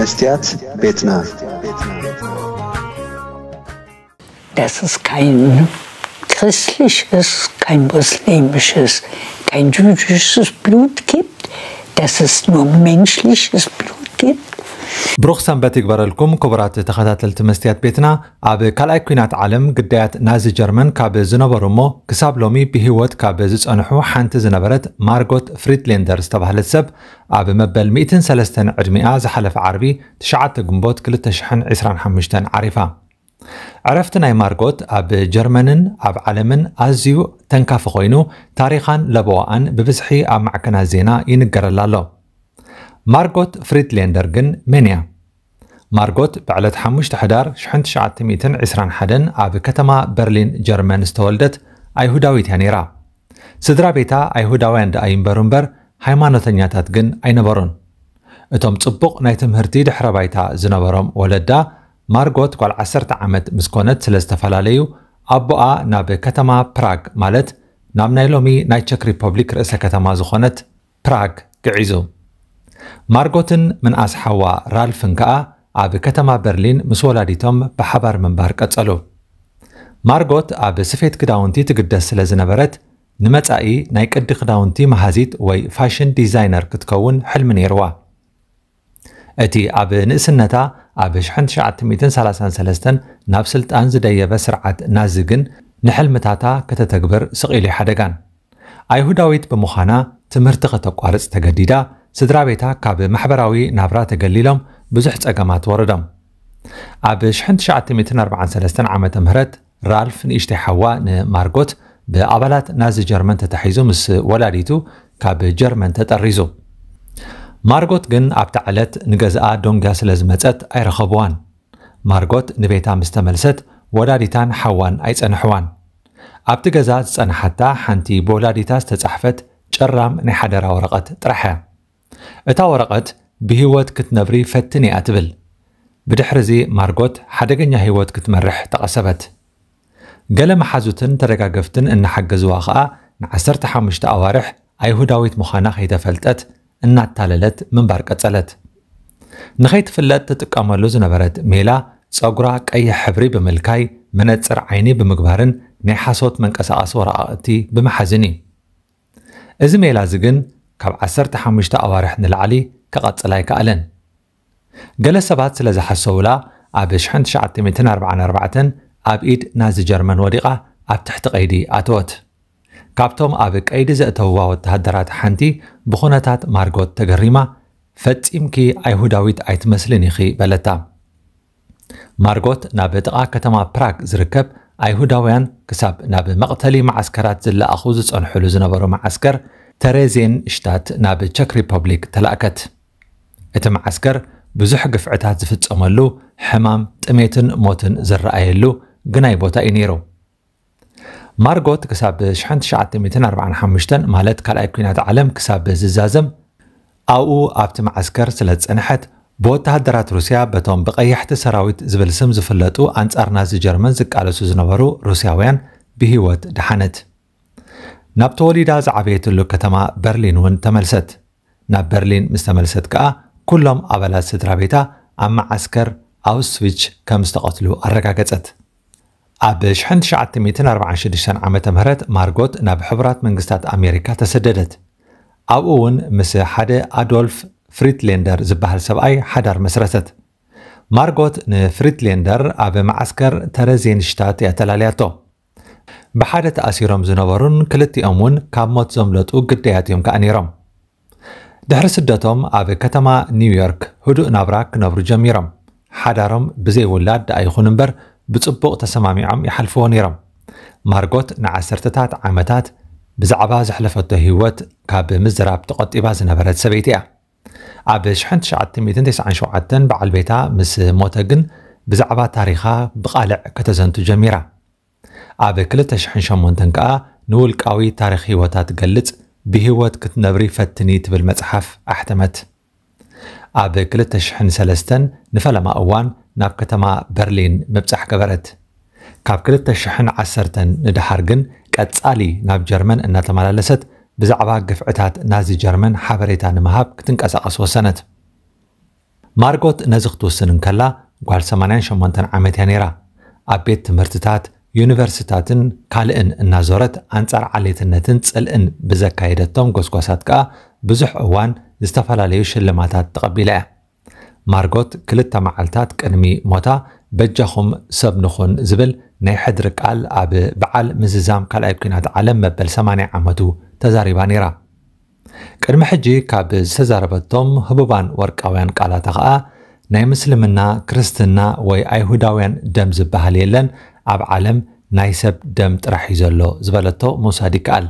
መስትያት ቤትና። Das ist kein christliches, kein muslimisches, kein jüdisches Blut gibt, dass es nur menschliches Blut gibt. ብሩኽ ሰንበት ይግበረልኩም ክቡራት ተኸታተልቲ መስትያት ቤትና። ኣብ ካልኣይ ኲናት ዓለም ግዳያት ናዚ ጀርመን ካብ ዝነበሩ እሞ ክሳብ ሎሚ ብህይወት ካብ ዝጸንሑ ሓንቲ ዝነበረት ማርጎት ፍሪድሌንደር ዝተባህለት ሰብ ኣብ መበል ሚእትን ሰለስተን ዕድሚኣ ዝሓለፈ ዓርቢ ትሽዓተ ግንቦት ክልተ ሽሕን ዕስራን ሓሙሽተን ዓሪፋ። ዕረፍቲ ናይ ማርጎት ኣብ ጀርመንን ኣብ ዓለምን ኣዝዩ ተንካፊ ኮይኑ፣ ታሪኻን ለበዋኣን ብብዝሒ ኣብ ማዕከናት ዜና ይንገረላ ኣሎ። ማርጎት ፍሪድሌንደር ግን መን እያ? ማርጎት ብዕለት ሓሙሽተ ሕዳር ሽሕን ትሽዓተ ሚእትን ዕስራን ሓደን ኣብ ከተማ በርሊን ጀርመን ዝተወልደት ኣይሁዳዊት እያ ነይራ። ስድራ ቤታ ኣይሁዳውያን ደኣ ይንበሩ እምበር ሃይማኖተኛታት ግን ኣይነበሩን። እቶም ጽቡቕ ናይ ትምህርቲ ድሕረ ባይታ ዝነበሮም ወለዳ ማርጎት ጓል ዓሰርተ ዓመት ምስ ኮነት ስለ ዝተፈላለዩ ኣቦኣ ናብ ከተማ ፕራግ ማለት ናብ ናይ ሎሚ ናይ ቸክ ሪፐብሊክ ርእሰ ከተማ ዝኾነት ፕራግ ግዒዙ። ማርጎትን ምንኣስ ሓዋ ራልፍን ከኣ ኣብ ከተማ በርሊን ምስ ወላዲቶም ብሓባር ምንባር ቀጸሉ። ማርጎት ኣብ ስፌት ክዳውንቲ ትግደስ ስለ ዝነበረት ንመጻኢ ናይ ቅዲ ክዳውንቲ መሃዚት ወይ ፋሽን ዲዛይነር ክትከውን ሕልሚ ነይርዋ። እቲ ኣብ ንእስነታ ኣብ ሽሕን ትሽዓተ ሚእትን ሰላሳን ሰለስተን ናብ ስልጣን ዝደየበ ስርዓት ናዚ ግን ንሕልምታታ ከተተግብር ስቕ ኢሉ ሓደጋን። ኣይሁዳዊት ብምዃና ትምህርቲ ከተቋርጽ ተገዲዳ፣ ስድራ ቤታ ካብ ማሕበራዊ ናብራ ተገሊሎም ብዙሕ ጸገማት ወረዶም። ኣብ ሽሕን ትሽዓተ ሚእትን ኣርባዓን ሰለስተን ዓመተ ምህረት ራልፍ ንእሽተይ ሓዋ ንማርጎት ብኣባላት ናዚ ጀርመን ተታሒዙ ምስ ወላዲቱ ካብ ጀርመን ተጠሪዙ። ማርጎት ግን ኣብታ ዕለት ንገዛኣ ደንጉያ ስለ ዝመጸት ኣይረኸብዋን። ማርጎት ንቤታ ምስ ተመልሰት ወላዲታን ሓዋን ኣይጸንሕዋን። ኣብቲ ገዛ ዝጸንሓታ ሓንቲ ብወላዲታ ዝተጻሕፈት ጭራም ናይ ሓደራ ወረቐት ጥራሕ እያ። እታ ወረቐት ብህይወት ክትነብሪ ፈትኒ እያ ትብል። ብድሕሪ እዚ ማርጎት ሓደገኛ ህይወት ክትመርሕ ተቐሰበት። ገለ መሓዙትን ተደጋገፍትን እናሓገዝዋ ኸኣ ንዓሰርተ ሓሙሽተ ኣዋርሕ ኣይሁዳዊት ምዃና ከይተፈልጠት እናታለለት ምንባር ቀጸለት። ንኸይትፍለጥ ትጥቀመሉ ዝነበረት ሜላ ጸጉራ ቀይሕ ሕብሪ ብምልካይ መነጽር ዓይኒ ብምግባርን ናይ ሓሶት መንቀሳቐሲ ወረቓቕቲ ብምሓዝን እዩ። እዚ ሜላ እዚ ግን ካብ ዓሰርተ ሓሙሽተ ኣዋርሕ ንላዕሊ ክቐጽል ኣይከኣለን። ገለ ሰባት ስለ ዝሓሰውላ ኣብ ሽሕን ትሽዓተ ሚእትን ኣርባዓን ኣርባዕተን ኣብ ኢድ ናዚ ጀርመን ወዲቓ ኣብ ትሕቲ ቀይዲ ኣተወት። ካብቶም ኣብ ቀይዲ ዘእተውዋ ወተሃደራት ሓንቲ ብኹነታት ማርጎት ተገሪማ፣ ፈጺምኪ ኣይሁዳዊት ኣይትመስልን ኢኺ በለታ። ማርጎት ናብ ጥቓ ከተማ ፕራግ ዝርከብ ኣይሁዳውያን ክሳብ ናብ መቕተሊ መዓስከራት ዝለኣኹ ዝጸንሕሉ ዝነበሩ መዓስከር ተሬዜንሽታት ናብ ቸክ ሪፐብሊክ ተላእከት። እቲ መዓስከር ብዙሕ ግፍዕታት ዝፍጸመሉ፣ ሕማም፣ ጥሜትን ሞትን ዝረኣየሉ ግናይ ቦታ እዩ ነይሩ። ማርጎት ክሳብ ሽሕን ትሽዓተ ሚእትን ኣርባዓን ሓሙሽተን ማለት ካልኣይ ኲናት ዓለም ክሳብ ዝዛዘም ኣብኡ ኣብቲ መዓስከር ስለ ዝጸንሐት ብወተሃደራት ሩስያ በቶም ብቐያሕቲ ሰራዊት ዝብል ስም ዝፍለጡ ኣንጻር ናዚ ጀርመን ዝቃለሱ ዝነበሩ ሩስያውያን ብህይወት ደሓነት። ናብ ተወሊዳ ዝዓበየትሉ ከተማ በርሊን እውን ተመልሰት። ናብ በርሊን ምስ ተመልሰት ከኣ ኩሎም ኣባላት ስድራ ቤታ ኣብ መዓስከር ኣውስቪች ከም ዝተቐትሉ ኣረጋገጸት። ኣብ ሽሕን ትሽዓተ ሚእትን ኣርባዓን ሽዱሽተን ዓመተ ምህረት ማርጎት ናብ ሕቡራት መንግስታት ኣሜሪካ ተሰደደት። ኣብኡ እውን ምስ ሓደ ኣዶልፍ ፍሪትሌንደር ዝበሃል ሰብኣይ ሓዳር መስረተት። ማርጎት ንፍሪትሌንደር ኣብ መዓስከር ተረዜንሽታት እያ ተላልያቶ። ብሓደ ተኣሲሮም ዝነበሩን ክልቲኦም እውን ካብ ሞት ዘምለጡ ግዳያት እዮም ከኣ ነይሮም። ድሕሪ ስደቶም ኣብ ከተማ ኒውዮርክ ህዱእ ናብራ ክነብሩ ጀሚሮም። ሓዳሮም ብዘይ ውላድ ደኣ ይኹን እምበር ብጽቡቕ ተሰማሚዖም ይሓልፍዎ ነይሮም። ማርጎት ንዓሰርተታት ዓመታት ብዛዕባ ዘሕለፈቶ ህይወት ካብ ምዝራብ ተቖጢባ ዝነበረት ሰበይቲ እያ። ኣብ ሽሕን ትሽዓተ ሚእትን ተስዓን ሸውዓተን በዓል ቤታ ምስ ሞተ ግን ብዛዕባ ታሪኻ ብቓልዕ ከተዘንቱ ጀሚራ። ኣብ ክልተ ሽሕን ሸሞንተን ከኣ ንውልቃዊ ታሪኽ ህይወታ ትገልጽ ብህይወት ክትነብሪ ፈትኒ ትብል መጽሓፍ ኣሕተመት። ኣብ ክልተ ሽሕን ሰለስተን ንፈለማ እዋን ናብ ከተማ በርሊን ምብጻሕ ገበረት። ካብ ክልተ ሽሕን ዓሰርተን ንደሓር ግን ቀጻሊ ናብ ጀርመን እናተመላለሰት ብዛዕባ ግፍዕታት ናዚ ጀርመን ሓበሬታ ንምሃብ ክትንቀሳቐስ ወሰነት። ማርጎት ነዚ ክትውስን እንከላ ጓል ሰማንያን ሸሞንተን ዓመት እያ ነይራ። ኣብ ቤት ትምህርትታት፣ ዩኒቨርሲታትን ካልእን እናዞረት ኣንጻር ዓሌትነትን ጽልእን ብዘካየደቶም ጎስጓሳት ከኣ ብዙሕ እዋን ዝተፈላለዩ ሽልማታት ተቐቢላ እያ። ማርጎት ክልተ መዓልታት ቅድሚ ሞታ በጃኹም ሰብ ንኹን ዝብል ናይ ሕድሪ ቃል ኣብ በዓል ምዝዛም ካልኣይ ኲናት ዓለም መበል ሰማንያ ዓመቱ ተዛሪባ ነይራ። ቅድሚ ሕጂ ካብ ዝተዛረበቶም ህቡባን ወርቃውያን ቃላታ ኸኣ ናይ ምስልምና፣ ክርስትና ወይ ኣይሁዳውያን ደም ዝበሃል የለን፣ ኣብ ዓለም ናይ ሰብ ደም ጥራሕ እዩ ዘሎ ዝበለቶ ምውሳድ ይከኣል።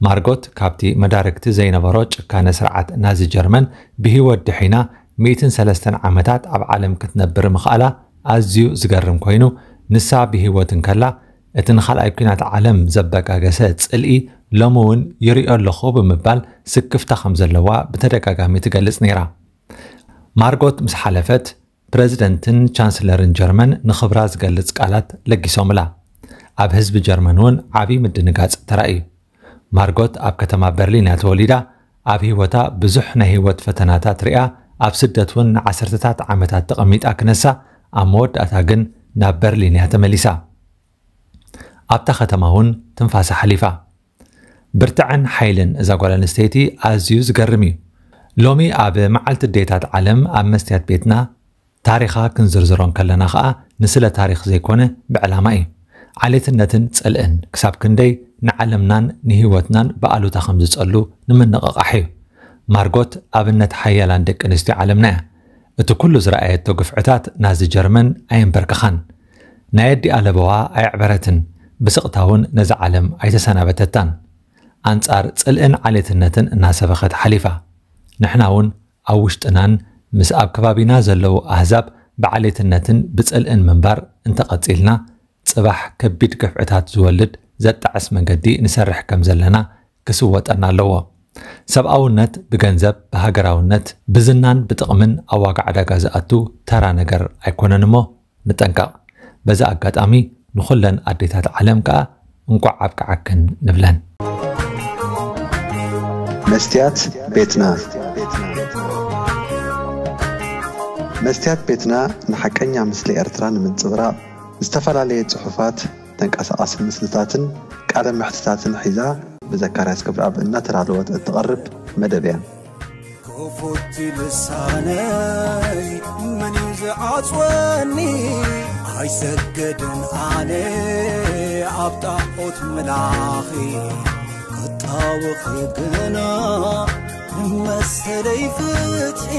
ማርጎት ካብቲ መዳርግቲ ዘይነበሮ ጭካነ ስርዓት ናዚ ጀርመን ብህይወት ድሒና ሚእትን ሰለስተን ዓመታት ኣብ ዓለም ክትነብር ምኽኣላ ኣዝዩ ዝገርም ኮይኑ፣ ንሳ ብህይወት እንከላ እቲ ንኻልኣይ ኲናት ዓለም ዘበጋገሰ ጽልኢ ሎሚ እውን ይሪኦ ኣለኹ ብምባል ስክፍታ ከም ዘለዋ ብተደጋጋሚ ትገልጽ ነይራ። ማርጎት ምስ ሓለፈት፣ ፕረዚደንትን ቻንስለርን ጀርመን ንኽብራ ዝገልጽ ቃላት ለጊሶምላ። ኣብ ህዝቢ ጀርመን እውን ዓቢ ምድንጋጽ ተራእዩ። ማርጎት ኣብ ከተማ በርሊን እያ ተወሊዳ። ኣብ ህይወታ ብዙሕ ናይ ህይወት ፈተናታት ሪኣ፣ ኣብ ስደት እውን ንዓሰርተታት ዓመታት ተቐሚጣ ክነሳ፣ ኣብ መወዳእታ ግን ናብ በርሊን እያ ተመሊሳ። ኣብታ ከተማ እውን ትንፋሳ ሓሊፋ። ብርትዐን ሓይልን እዛ ጓል ኣንስተይቲ ኣዝዩ ዝገርም እዩ። ሎሚ ኣብ መዓልቲ ኣዴታት ዓለም ኣብ መስትያት ቤትና ታሪኻ ክንዝርዝሮ እንከለና ኸኣ ንስለ ታሪኽ ዘይኮነ ብዕላማ እዩ። ዓሌትነትን ጽልእን ክሳብ ክንደይ ንዓለምናን ንህይወትናን ብኣሉታ ከም ዝጸሉ ንምንቕቓሕ እዩ። ማርጎት ኣብነት ሓያላን ደቂ ኣንስትዮ ዓለምና እያ። እቲ ኩሉ ዝረኣየቶ ግፍዕታት ናዚ ጀርመን ኣየንበርከኻን። ናይ ኣዲኣ ለበዋ ኣየዕበረትን፣ ብስቕታ እውን ነዚ ዓለም ኣይተሰናበተታን። ኣንጻር ጽልእን ዓሌትነትን እናሰበኸት ሓሊፋ። ንሕና እውን ኣብ ውሽጥናን ምስ ኣብ ከባቢና ዘለዉ ኣህዛብ ብዓሌትነትን ብጽልእን ምንባር እንተቐጺልና፣ ጽባሕ ከቢድ ግፍዕታት ዝወልድ ዘጣዕስ መንገዲ ንሰርሕ ከም ዘለና ክስወጠና ኣለዎ። ሰብኣውነት ብገንዘብ፣ ብሃገራውነት፣ ብዝናን ብጥቕምን ኣብ ዋጋ ዕዳጋ ዝኣቱ ተራ ነገር ኣይኮነን እሞ ንጠንቀቕ። በዚ ኣጋጣሚ ንኹለን ኣዴታት ዓለም ከኣ እንቋዕ ኣብቅዓክን ንብለን። መስትያት ቤትና። መስትያት ቤትና ንሓቀኛ ምስሊ ኤርትራ ንምንጽብራቕ ዝተፈላለየ ጽሑፋት፣ ተንቀሳቓሲ ምስልታትን ቃለ መሕትታትን ሒዛ ብዘካርያስ ገብረኣብ እናተዳለወት እትቐርብ መደብ እያ። ክፉት ልሳነይ መን እዩ ዝዓጽወኒ? ኣይሰገድን ኣነ ኣብ ጣዖት ምላኺ ክጣወኺ ግና ንመሰለይ ፍትሒ